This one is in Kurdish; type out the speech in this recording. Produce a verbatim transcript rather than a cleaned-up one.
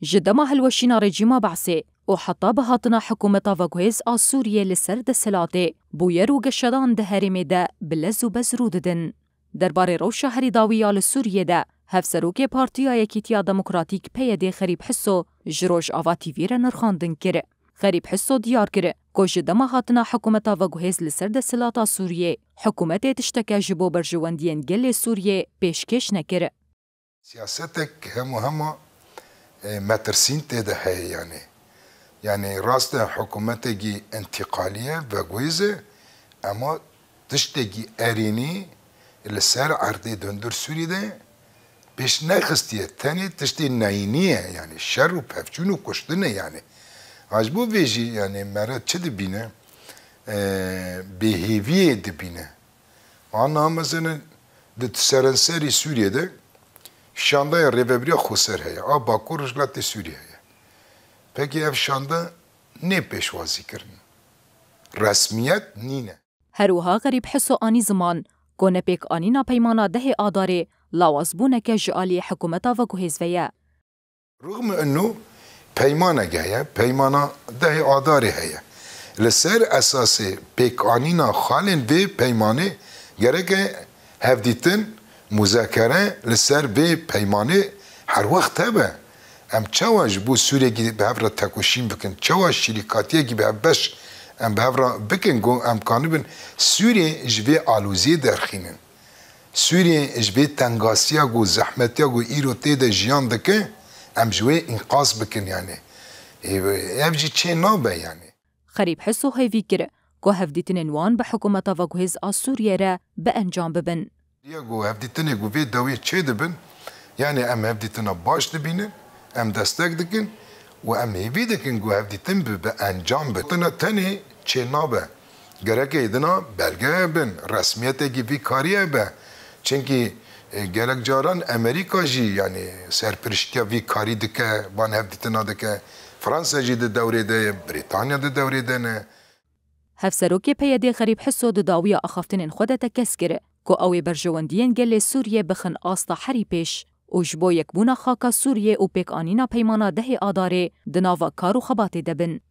Ji dema hilweşîna rejîma Be'sê û heta bi hatina hikûmeta veguhêz a Sûriyê li ser desthilatê, bûyer û geşedan di herêmê de bi lez û bez rû didin. Derbarê rewşa herî dawî ya li Sûriyê de, Hevserokê Partiya Yekîtiya Demokratîk P Y D Xerîb Hiso ji Rojava T V re nirxandin kir. Xerîb Hiso diyar kir ku ji dema hatina hikûmeta veguhêz li ser desthilata Sûriyê, hikûmetê tişteke ji bo berjewendiyên gelê Sûriyê pêşkêş nekir. Siyasetek hema hema, e, metirsîn tê de heye yani. Yani rast e hikûmetekî întîqalî ye, veguhêz e, ema tiştekî erênî li ser erdê di hundir Sûrî de pêş nexistiye. Tenê tiştê neyînî ye, yani şer û pevçûn û kuştin e yani. Ha ji bo vê jî yani mere çi dibîne? E, bêhêviyê dibîne. Ana mesela di serenserî Sûriyê de şandeya Rêveberiya Xweser heye. A Bakur Rojhilatê Sûriyê heye. Pekî ev şande nê pêşwazî kirin. Resmiyet nîne. Her wiha Xerîb Hiso anî ziman ku nepêkanîna peymana dehê Adarê lawazbûneke ji aliyê hikûmeta veguhêz ve ye. Rixmi ino peymanek heye, peymana dehê Adarê heye. Li ser esasê pêkanîna xalên vê peymanê gereke hevdîtin, muzakere li ser vê peymanê her wext hebe. Em çawa ji bo Sûriyekî bi hev re tekoşîn bikin? Çawa şirîkatiyekî bi hev beş em bi hev re bikin ku em kanibin Sûriyê ji vê aloziyê derxînin? Sûriyê ji vê tengasiya ku, zehmetiya ku îro tê de jiyan dike, em ji wê înqaz bikin yani. Ê, ev jî çê nabe yani. Xerîb Hiso hêvî kir ku hevdîtinên wan bi hikûmeta veguhêz a Sûriyê re bi encam bibin. Ya ku hevdîtinê ku vê dawiyê çê dibin, yani em hevdîtina baş dibînin, em destek dikin û em hêvî dikin ku hevdîtin bi, bi encam be. Tina tenê çê nabe. Gerek êdina belge hebin, resmiyetekî vî karî hebe. Çimkî, e, gelek caran Amerîka jî, yani, serpiriştiya vî karî dike, van hevdîtina dike. Fransa jî di dewrê de ye, Brîtanya di dewrê de ne. Hevserokê P Y D Xerîb Hiso di dawiya axaftinên xwe de tekez kir ku ew ê berjewendiyên gelê Sûriyê bixin asta herî pêş û ji bo yekbûna xaka Sûriyê û pêkanîna peymana dehê Adarê di nava kar û xebatê de bin.